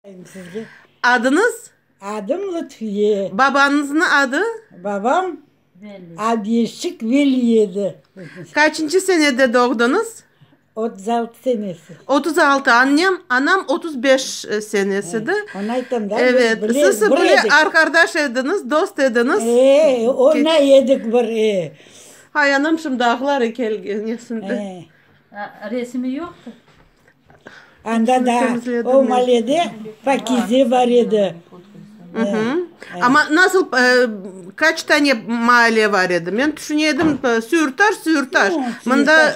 Sizge. Adıñız? Adım Lutfiye. Babañıznıñ adı? Babam Abyeşik Veli edi. Qaçıncı senede doğdıñız? 36 senesi. 36. Annem, anam 35 senesidi. Onı aytam da, Evet. biz bile, Siz bir bile edik. arqadaş ediñiz, dost ediñiz. E, oynay edik bir, e. Hay, anam şimdi ağlar eken nesinde. E. Resimi yoqtır. Anda da o malede Pakize bar edi. Amma nasıl, qaç tane maale bar edi? Men tüşüne edim, Süyürtaş, Süyürtaş. Mında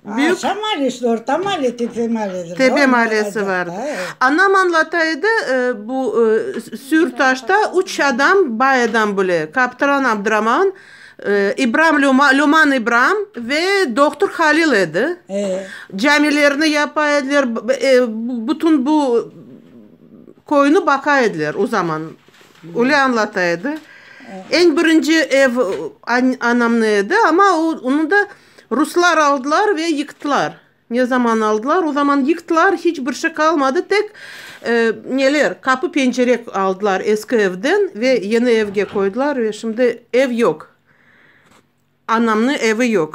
büyük. Aşağı maale işte, orta maale, tepe maaledir. Tepe maalesi vardı. Anam añlata edi, bu Süyürtaşta üç adam, bay adam bile, Kaptran Abdraman, İbram Lüman İbram ve dohtur Halil edi. Camilerni yapa ediler, bütün bu köyni baqa ediler o zaman. Öyle añlata edi. Eñ birinci ev anamnı edi, amma onı da ruslar aldılar ve yıqtılar. Ne zaman aldılar? O zaman yıqtılar, hiç bir şey qalmadı, tek neler, qapı, pencere aldılar eski evden ve yeni evge qoydılar ve şimdi ev yoq. Anamnıñ evi yoq.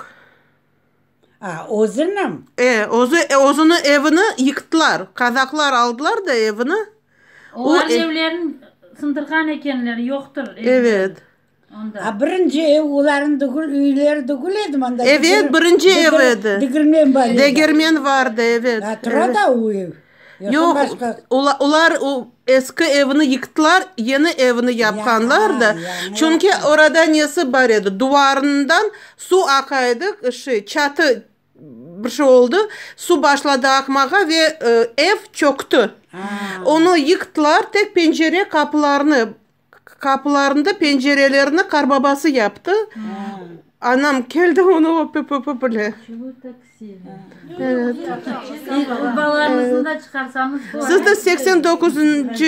A, özüniñ? E, özü, özüniñ evini yıqtılar. Kazaklar aldılar da evini. Olar evlerini sındırğan ekenler, yoqtır evleri. Evet. A, birinci ev olarnıñ degil, üyleri degil edi mında. Evet, birinci ev edi. Degirmen bar edi. Degirmen vardı, evet. A, tura da o ev. Yoq, olar o eski evni yıqtılar, yeni evni yapqanlar da. Çünki orada nesi bar edi, duvarından suv aqa edi, şey, çatı bir şey oldı, suv başladı aqmağa ve ev çökti. Onı yıqtılar, tek pencere, qapılarnı Qapılarında pencerelerni qarbabası yaptı. Anam keldi, onı öpip öpip bile. Siz de 89-ncı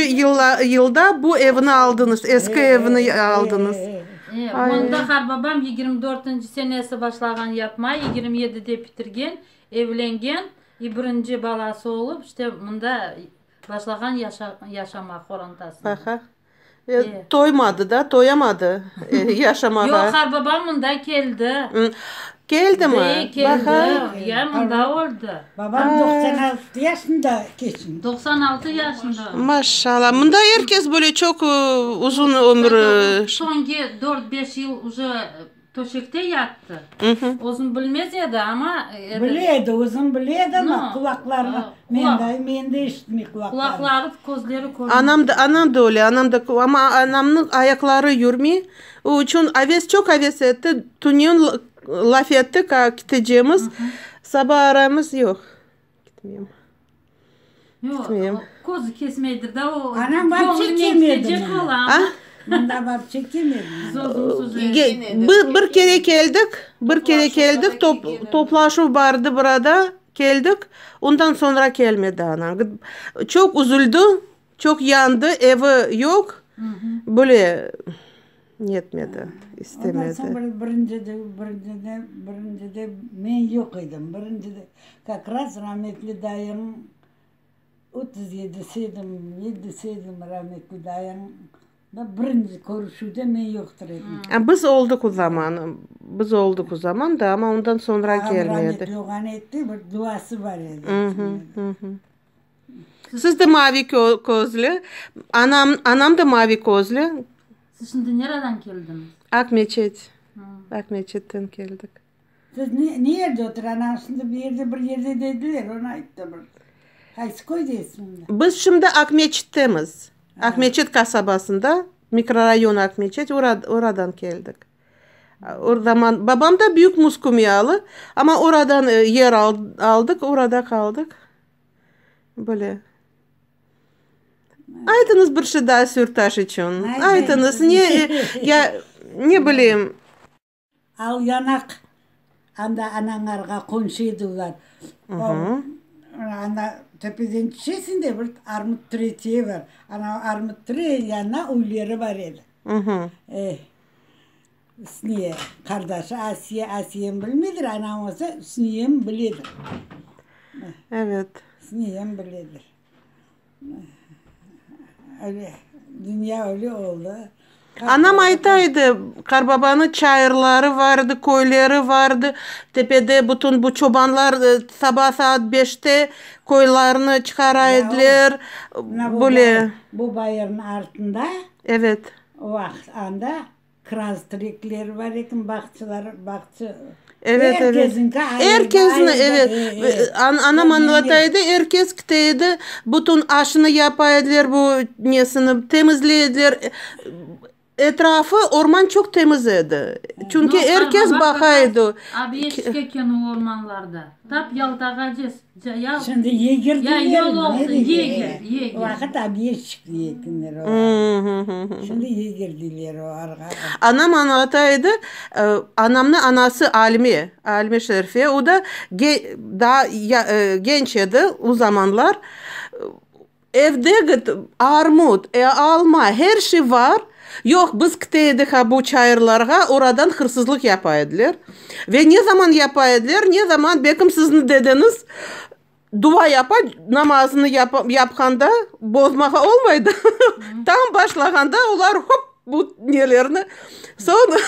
yılda bu evni aldıñız, eski evni aldıñız. Onda qarbabam 24-nci senesi başlağan yapma, 27-de bitirgen, evlengen, i birinci balası olıp, işte, mında Başlağan yaşamaq qorantasında. Aha. Toymadı da, toyamadı yaşamağa. Yoq, qarbabam mında keldi. Keldimi? De, keldi. Ya, mında öldi. Babam 96 yaşında keçindi. 96 yaşında. Maşallah. Mında er kes böyle çoq uzun ömür. Soñki dört-beş yıl uje Töşekte yattı. Özün bilmez edi, amma. Bile edi, özün bile edi, amma qulaqları, men de eşitmey qulaqları. Qulaqları, közleri körmey. Anam da, anam da öyle, anam da, amma anamnıñ ayaqları yürmey, o içün aves, çoq aves etti, tünevin laf ettik, ketecemiz, saba araymız, yoq, ketmeyim. Yoq, közü kesmeydir da, o Anam vapşe kelmedi mında. Mında vapşe kelmedi. Bir kere keldik, bir kere keldik, toplaşuv bardı burada, keldik, ondan soñra kelmedi anam. Çoq üzüldi, çoq yandı, evi yoq, böyle netmedi, istemedi. Ondan soñ birincide, birincide, birincide men yoq edim, birincide kak raz rametli dayım 37-si edim, yedisi edim rametli dayım birinci körüşüvde men yoqtır edim. Biz oldıq o zaman, biz oldıq o zaman da, amma ondan soñra kelmedi. Ağam rametli olğan etti, bir duası bar edi. Siz de mavi közlü, anam, anam da mavi közlü. Siz şimdi nereden keldiñiz? Aqmeçet, Aqmeçetten keldik. Siz ne, ne yerde otura, anam şimdi bir yerde, bir yerde dediler, onı ayttı bir. Qaysı köydesiz şimdi? Biz şimdi Aqmeçittemiz. Aqmeçet qasabasında, mikrorayon Aqmeçet, oradan keldik. O zaman babam da Büyük Muskumiyalı, amma oradan yer aldıq, orada qaldıq. Böyle. Aytıñız bir şey daa Sürtaş içün. Aytıñız, ne, ya, ne bileyim. Al yanaq, anda anañarğa qomşu edi olar. Anda töpeden tüşesiñ de, bir armut tireçeği bar. Ana armut tireği yanına üyleri bar edi. Üsniye, qardaşı Asiye, Asiyem bilmeydir, anam olsa Üsniyem biledir. Evet. Üsniyem biledir. Öyle, dünya öyle oldı. Anam ayta edi, qarbabanıñ çayırları var edi, köyleri var edi, tepede bütün bu çobanlar saba saat beşte qoylarını çıqara ediler, böyle. Bu bayırnıñ artında, Evet. o vaqıt anda kiraz terekleri bar eken, bağçalar, bağça, Evet, evet. er kesinki Er ayırdı, kesni, ayırdı, evet. e, e. Anam añlata edi, er kes kite edi, bütün aşını yapa ediler, bu nesini temizley ediler. Etrafı, orman çoq temiz edi. Çünki er kes baqa edi. Obyektke eken o ormanlarda. Tap Yaltağace ya. Şimdi yeger Ya deyler, yol ne olsun, deyler? yeger, yeger. O vaqıt obyektçik deyekenler o. Şimdi yeger deyler o arğa. Anam añlata edi, anamnıñ anası Alime, Alime Şerfe, o da daa genç edi o zamanlar. Evde armut, alma, her şey bar. Yoq, biz kite edik ha bu çayırlarğa, oradan hırsızlıq yapa ediler. Ve ne zaman yapa ediler, ne zaman belkim siziñ dedeñiz dua yapa, namazını yapqanda bozmağa olmaydı. Tam başlağanda olar hop bu nelerni soñ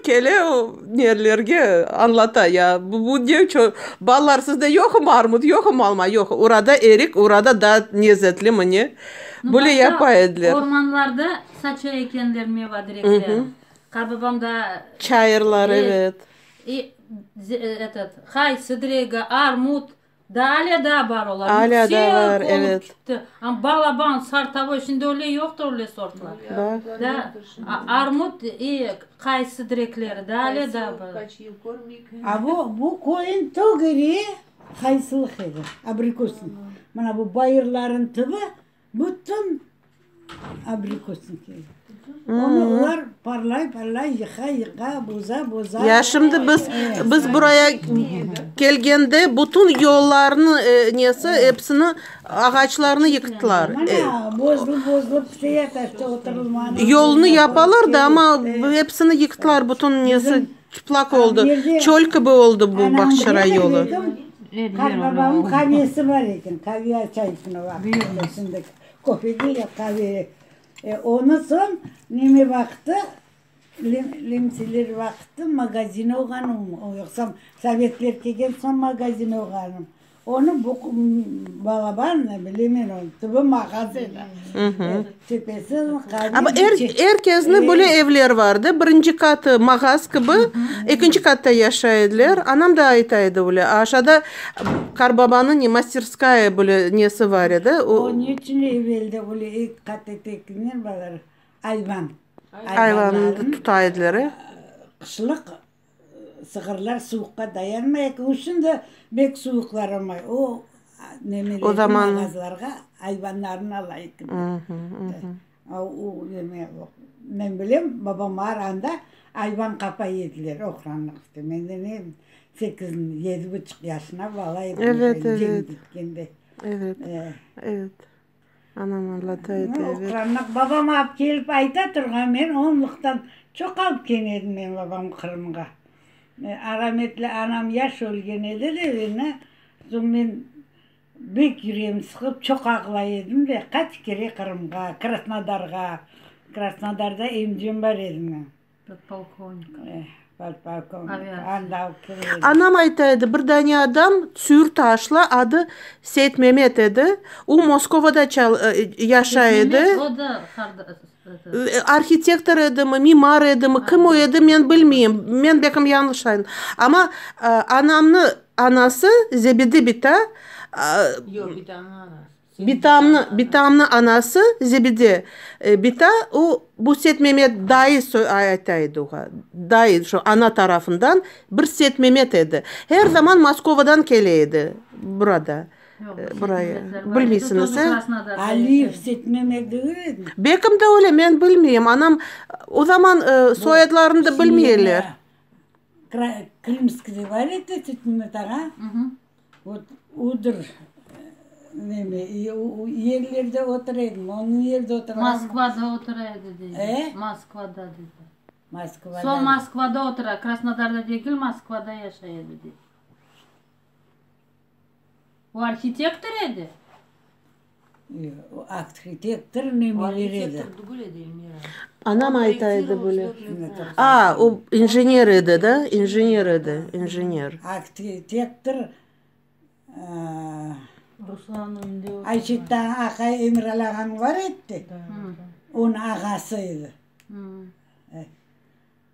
kele o nelerge añlata ya bu bu ne içün balalar sizde yoqmı armut, yoqmı alma, yoq, orada erik, orada daa lezetli mine böyle yapa ediler. Ormanlarda saça ekenler meva terekleri. Qartbabam da Çayırlar, evet. И этот, qaysı teregi, armut, daa ale daa bar olar. Alâ da bar, evet. Gitti. Amma balaban, sortovой, şimdi öyle yoqtır öyle sortlar. Da, armut и qaysı terekleri, daa ale daa bar. Qaç yıl körmeyik. A bu, bu köyün tögeri qaysılıq edi, abrikosın. Mına bu bayırların tübü bütün abrikosniki edi. Onı olar parlay, parlay, yıqa, yıqa, boza, boza. Ya şimdi biz biz buraya kelgende bütün yollarnı nesi episini ağaçlarnı yıqtılar. Mına bozılıp, bozılıp pite oturılmanı. Yolnı yapalar da, amma episini yıqtılar, bütün nesi çıplaq oldı. Çöl kibi oldı bu Bağçasaray yolu. Qartbabamnıñ qavesi bar eken, qave açaysın o vaqıt. Şimdi kofe değil, qave. Onı soñ neme vaqtı, nemseler vaqtı magazin olğan, yoqsa sovetler kelgen soñ magazin olğan. Onı bu balaban, bilemen, tübü mağaz edi. Tepesi qave. Amma er, er kesniñ böyle evler vardı. Birinci qatı mağaz kibi, ekinci qatta yaşay ediler. Anam da ayta edi öyle. Aşağıda qartbabanıñ ne masterskaya böyle nesi bar edi. O, Onıñ içün evelde öyle eki qat etekinen balalar ayvan. Ayvannı tuta ediler. E? Qışlıq sığırlar suvuqqa dayanmay eken. Şimdi bek suvuqlar olmay. O nemelerge, O zaman- mağazlarğa ayvanlarını ala eken. O neme, men bilem, babam bar anda ayvan qapay ediler oqranlıqta. Men de ne 8, 7,5 yaşına bala edim. Evet, cenk evet. bitkende. Evet, evet. Anam añlata edi, evet. Oqranlıq babam alıp kelip ayta turğan, men onluqtan çoq alıp kelgen edim men babam Qırımğa. Arametli anam yaş ölgen edi de meni, soñ men bek yüregim sıqılıp çoq ağlay edim de, qaç kere Qırımğa, Krasnodarğa, Krasnodarda emcem bar edi menim. Podpolkovnik. Podpolkovnik. Aviatsiya. Anda alıp kele edi. Anam ayta edi, bir dane adam Tsür taşlı, adı Seytmemet edi. O Moskovada yaşay edi. O da qarda- Arhitektor edimi, mimar edimi, kim o edi, men bilmeyim. Men belkim yañlış Amma anamnı anası Zebide bita, Yoq, bitamnıñ anası. bitamnı, bitamnı anası Zebide bita, o bu Seytmemet dayı ayta edi oğa. Dayı, şu ana tarafından bir Seytmemet edi. Her zaman Moskovadan kele edi burada. Yoq, Buraya. Seytmemetler bar edi, Bilmeysiñiz, тоже e? Krasnodarda Aliyev yaşadı. Seytmemet degil edi. Belkim de öyle, men bilmeyim. Anam o zaman soyadlarını da bilmeyler. Krımskiyde bar edi Seytmemet ağa. Вот odır neme, yerlerde otura edim, onıñ yerde oturğan. Moskvada otura edi dedi. E? Moskvada dedi. Moskvada. Soñ Moskvada otura, Krasnodarda degil, Moskvada yaşay edi dedi. O arhitektor edi. O arhitektor nemeler edi. Anam ayta edi böyle. A, o injener edi, da? İnjener edi, injener. Arhitektor Ayşettan aqay Emirali ağañ bar edi, onıñ ağası edi.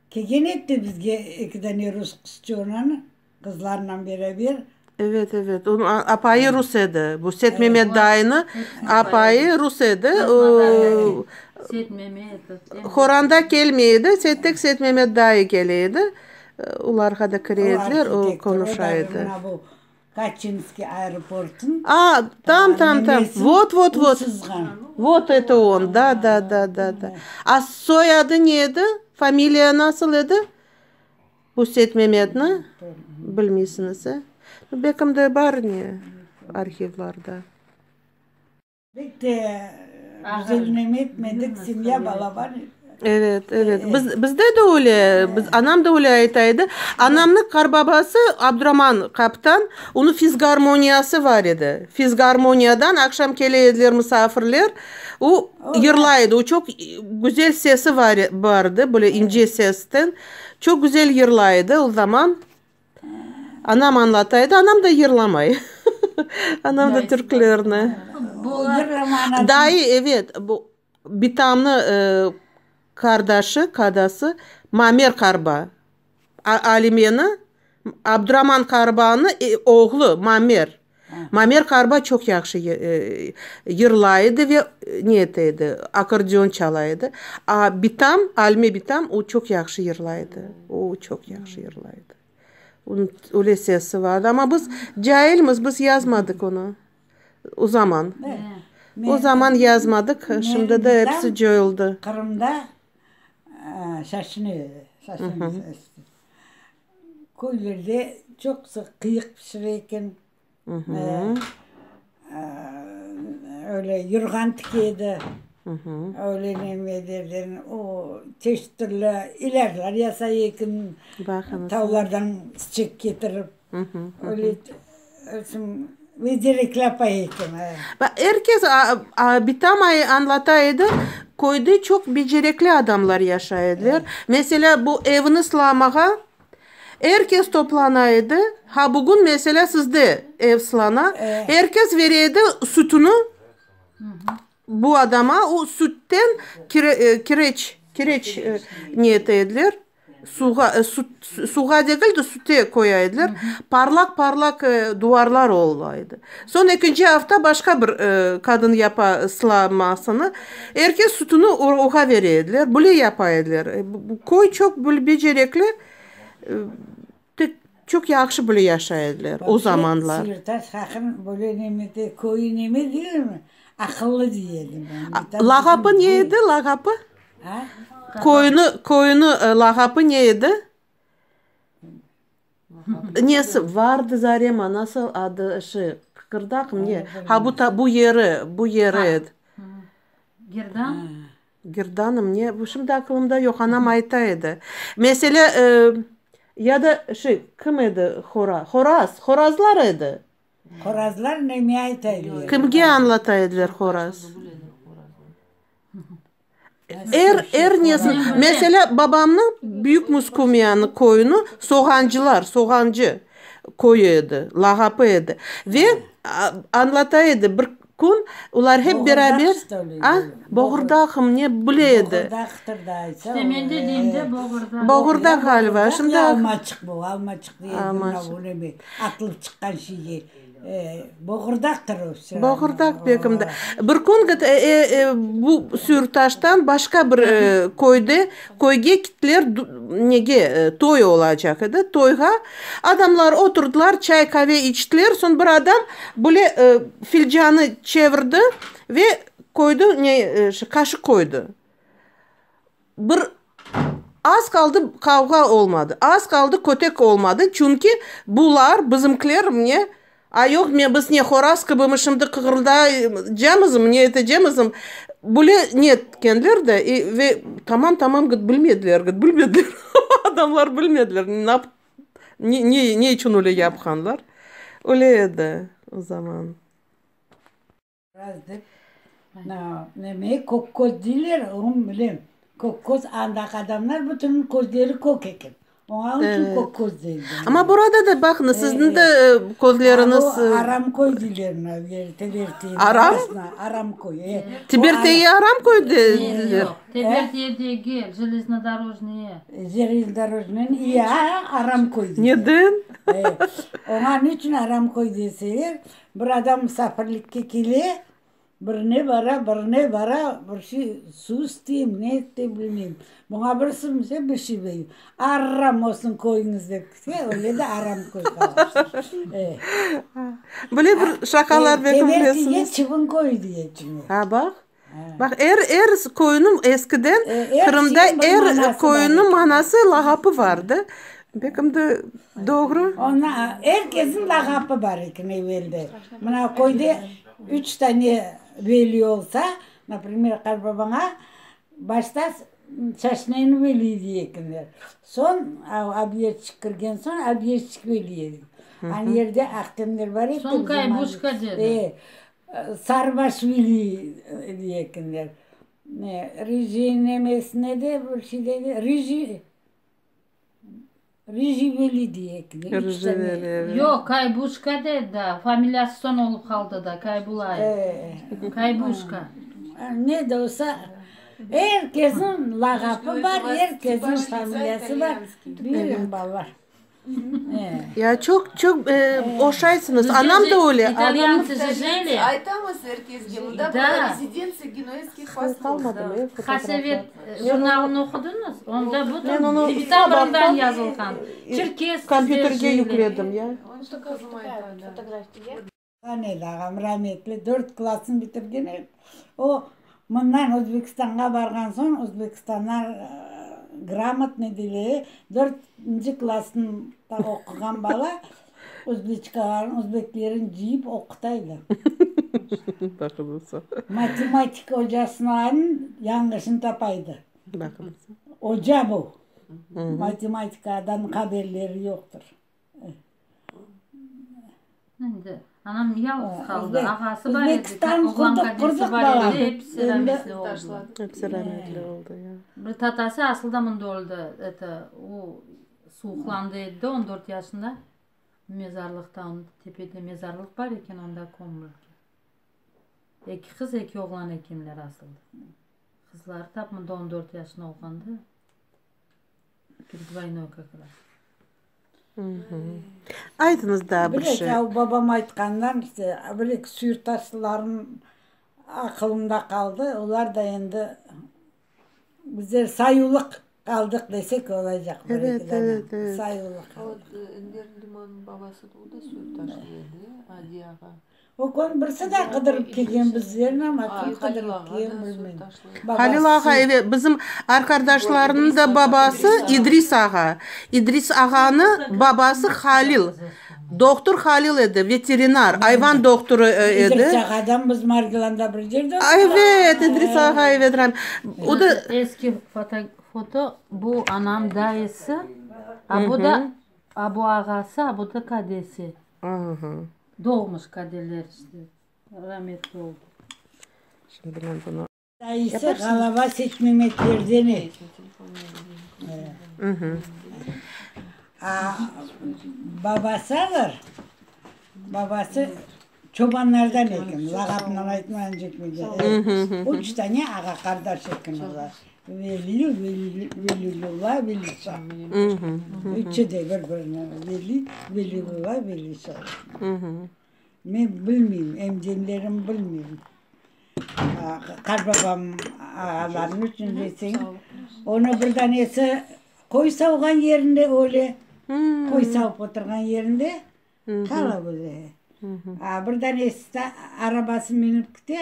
Kelgen edi bizge eki dane rus qızçığınan, qızlarınan beraber. Evet, evet. Onıñ apayı rus edi. Bu Setmemet dayını apayı rus edi. O, Horanda kelmey edi, tek Setmemet dayı kele edi. Olarğa da kire ediler, o konuşa edi. Kaçinskiy aeroportın A, tam, tam, tam. Vot, vot, vot. Vot eto on. Da, da, da, da, da. A soyadı ne edi? Familiya nasıl edi? Bu Seytmemetni? Bilmeysiñiz, e? Belkim de bar ne arhivlarda. Pek de güzel neme etmedik, semya balaban. Evet, evet. Biz, bizde de öyle, biz, anam da öyle ayta edi. Anamnıñ qarbabası Abduraman qaptan, onıñ fisgarmoniyası bar edi. Fisgarmoniyadan aqşam kele ediler musafirler, o yırlay edi. O çoq güzel sesi var, bardı, böyle ince sesten. Çoq güzel yırlay edi o zaman. Anam añlata edi, anam da yırlamay. Anam da türklerni. Dayı, evet, bu bitamnı qardaşı, qadası Mamer qarba, Alimeni, Abduraman qarbanı oğlu Mamer. Mamer qarba çoq yahşı yırlay edi ve ne ete edi, akkordeon çala edi. A bitam, Alime bitam, o çoq yahşı yırlay edi, o çoq yahşı yırlay edi. Onıñ öyle sesi vardı. Amma biz cailmiz, biz yazmadıq onı o zaman. O zaman yazmadıq, şimdi de episi coyuldı. Qırımda şaşını, şaşını Köylerde çoqusı qıyıq pişire eken, öyle yurğan tike edi, öyle nemelerden, o çeşit türlü ilâclar yasay eken, tavlardan çiçek ketirip, öyle becerikli apay eken. Er kes, bitam añlata edi, köyde çoq becerikli adamlar yaşay ediler. Meselâ, bu evni sılamağa er kes toplana edi. Ha, bugün, meselâ, sizde ev sılana, er kes vere edi sütüni bu adama, o sütten kireç, kireç ne ete ediler. Suvğa, süt, suvğa degil de, süte qoya ediler. Parlaq-parlaq duvarlar ola edi. Soñ ekinci afta başqa bir qadın yapa sılamasını. Er kes sütüni oğa bere ediler. Böyle yapa ediler. Köy çoq böyle becerekli, tek çoq yahşı böyle yaşay ediler o zamanlar. Sıyırtaş haqın böyle nemede, köyü neme deylermi, aqıllı dey edim. Lağapı ne edi, lağapı? Köyüni, köyüni lağapı ne edi? Nesi vardı Zarema, nasıl adı, şey, Qıqırdaq mı ne? Ha bu ta, bu yeri, bu yeri edi. Girdan? Girdanım ne? Bu şimdi aqılımda yoq, anam ayta edi. Meselâ, ya da şey, kim edi hora? Horaz, horazlar edi. Horazlar neme ayta ediler? Kimge añlata ediler horaz? Er, er nesin. Meselâ, babamnıñ Büyük Muskumiyanıñ köyüni Soğancılar, Soğancı köyü edi, lağapı edi. Ve añlata edi, bir kün olar hep beraber, a? Boğurdaqım, ne bile edi. Boğurdaqtır da aytsa. İşte men de deyim de, boğurdaq. Boğurdaq ğaliba. Şimdi. Almaçıq bu, almaçıq dey edi, mına bu neme, atılıp çıqqan şeyge. Boğurdaqtır o. Boğurdaq bekim de. Bir kün bu Süyürtaştan başqa bir köyde, köyge kittiler, nege, toy olacaq edi. Toyğa adamlar oturdılar, çay, qave içtiler. Soñ bir adam böyle filcanı çevirdi ve qoydı, ne, qaşıq qoydı. Bir az qaldı qavğa olmadı, az qaldı kötek olmadı, çünki bular, bizimkiler, mne, a yoq, men, biz ne, horaz kibimi şimdi qıqırdaycamızmı, ne etecemizmi, böyle ne etkenler de, i, ve tamam, tamam, gıt, bilmediler, gıt, bilmediler, adamlar bilmediler, ne, ne, ne içün öyle yapqanlar, öyle edi o zaman. Horaz dep. Neme, Kökköz deyler, onı bilem. Kökköz, andaki adamlar bütünniñ közleri kök eken. Oña içün Kökköz deyler. Amma burada da baqıñız, sizniñ de közleriñiz. Bu Aramköy deyler mına bu yerde, Tebertiyniñ Aram? arasına. Aramköy, e. Tebertiyge Aramköy deyler. Yoq, Tebertiye degil, Jeleznodorojnıye. Jeleznodorojnıy, ya, Aramköy deyler. Neden? E, oña niçün Aramköy deseler, bir adam musafirlikke kele, Birine bara, birine bara, bir şey suv isteyim, ne isteyim bilmeyim. Buña bir sümse bir şey bey. Aram olsun köyüñiz dep kite, öyle de aram köy qalmış. E. Böyle bir şaqalar belki Tebertiye bilesiñiz. Çıbın köyü diye çünki. Ha, baq. Baq, er, er köyniñ eskiden Er Qırımda şeyin bir er manası bar köyniñ eken. manası, lağapı vardı. Belki de doğru. Ona er kesniñ lağapı bar eken evelde. Mına köyde Üç tane veli olsa, naprimer, qartbabaña başta Çaşneni veli dey ekenler. Soñ obyektçik kirgen soñ obyektçik veli edi. An yerde Ahtemler bar edi. Soñ Kaybuşka dedi. E, Sarıbaş veli dey ekenler. Rıjiy nemesine de bir şey dedi. Rıjiy. Rıjiy Veli diye ekile, üç tane. Yoq, Kaybuşka dedi da, familiyası soñ olıp qaldı da, Kaybulayev. Kaybuşka. Ne de olsa, er kesniñ lağapı bar, er kesniñ familiyası bar, buyurıñ, balalar. Ya çoq, çoq oşaysıñız, anam da öyle. İtalyanцы же жили. Aytamız er kesge, mında Da. rezidentsiya genuezskih послов. Qasevet jurnalını oqudıñız? Onda Men bütün onı bitamırından sabahtan yazılğan. Çerkez kompyuterge jili. yükledim, ya. Qan edi ağam, rametli, dört klassnı bitirgen edi. O, mından Özbekistanğa barğan soñ, Özbekistanlar gramotnıy deyler, dörtünci klassnı oquğan bala özbeçkalarnı, özbeklerin cıyıp oqutaydı. Baqıñız. Matematika ocasınıñ yañlışını tapaydı. Baqıñız. Oca bu. Matematikadan haberleri yoqtır. Endi anam yalğız qaldı. Ağası bar edi, Özbekistan oğlan qurdıq, kadesi qurdıq bar bala. edi, episi rametli oldılar. Episi rametli oldı, ya. Bir tatası asıl da mında öldi. Eto, o, suvuqlandı edi de, 14 yaşında. Mezarlıqta, tepede mezarlıq bar eken, onda kömülgen. Eki qız, eki oğlan ekenler asılda. Qızları tap mında 14 yaşında olğanda, перед войной как раз. Aytıñız daa bir Bilek, şey. ya babam aytqandan işte, bilek suyurtaşlarım aqılımda qaldı. Olar da endi bizler sayuvlı qaldıq desek olacaq. Bir Evet, eki dane. evet, evet. Sayuvlı qaldıq. Enver Limannıñ babası da o da Suyurtaşlı edi, Adi ağa. O kün birisi de qıdırıp kelgen bizlerni, amma kim Halil qıdırıp ağa kelgen da bilmeyim. Suyurtaşlı edi. Halil ağa, evet, bizim arqadaşlarnıñ da babası İdris ağa. İdris ağanı babası Halil. Doktor Halil edi, veterinar, ayvan doktorı edi. İdris ağadan biz Margilanda bir yerde Evet, İdris ağa, evet. O da Eski foto, foto bu anam dayısı, a bu da a bu ağası, a bu da kadesi. Doğmuş kadeler işte. Rametli oldı. Şimdi ben bunu Dayısı Galava Seytmemetlerden edi. A babasıdır, babası çobanlardan eken, lağapından aytmayın cekmece. Üç tane ağa qardaş eken olar. Veli, Velilulla, Velişa. Üçü de bir-birine Veli, Velilulla, Velişa. Men bilmeyim, emcemlerim bilmeyim. Qartbabam ağalarım içün deseñ, onı bir danesi qoy savğan yerinde öle, qoy savıp oturğan yerinde qala bile. A bir danesi de arabasını minip kite,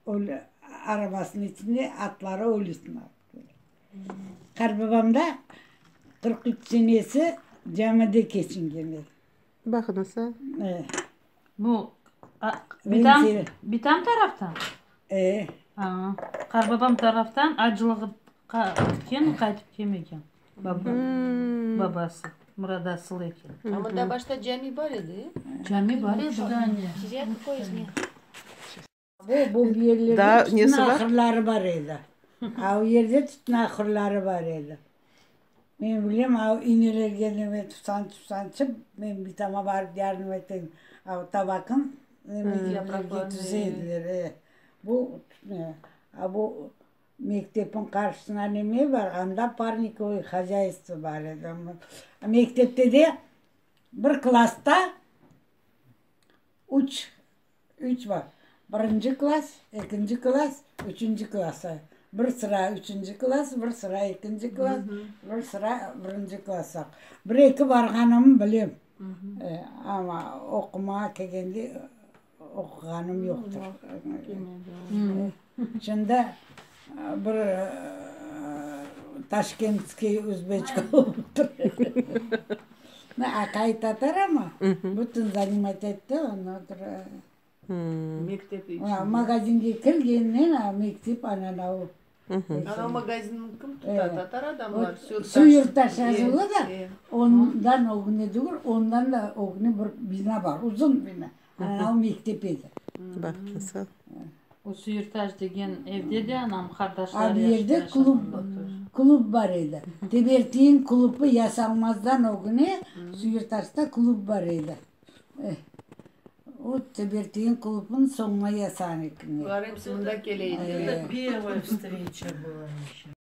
öle, arabasınıñ içinde atları ölüsini alıp kele. Qartbabam da 43 senesi camide keçingen edi. Baqıñız, a. Bu bitam, bitam taraftan? E. A, qartbabam taraftan acılıqqa ketken, qaytıp kelmegen. Baba, babası, Muradasıl eken. A mında başta cami bar edi, Cami bar edi da, anne. Bu, bu yerlerde Daa tütün nesi bar? ahırları bar edi. A o yerde tütün ahırları bar edi. Men bilem, a inelerge neme tutan, tutançıp, men bitama barıp yardım etem. A o tabakın neme tüze ediler. E, bu, a bu mektepniñ qarşısına neme bar, anda parnikovıy hozâystvo bar edi. Mektepte de bir klassta üç Üç bar. Birinci klass, ekinci klass, üçünci klass. Bir sıra üçünci klass, bir sıra ekinci klass, bir sıra birinci klass. Bir-eki barğanımnı bilem. Amma oqumağa kelgende oquğanım yoqtır. Şimdi bir taşkentskiy özbeçka olıp tur. Aqayı tatar amma, bütün zanimat etti, ondan sonra Mektep içinde. Magazinge kirgennen mektep ana-ana o. Ana o magazinni kim tuta, tatar adamlar? Süyürtaş yazılı da, ondan ögüne degil, ondan da ögüne bir bina bar, uzun bina. Ana o mektep edi. Baq, nasıl. O Süyürtaş degen evde de anam qardaşları A bu yerde klub, klub bar edi. Tebertiyin klubı yasalmazdan ögüne Süyürtaşta klub bar edi. O Tebertiyin klubın soñuna yasağan ekenler. Bular episi mında kele ediler. Это первая встреча была еще.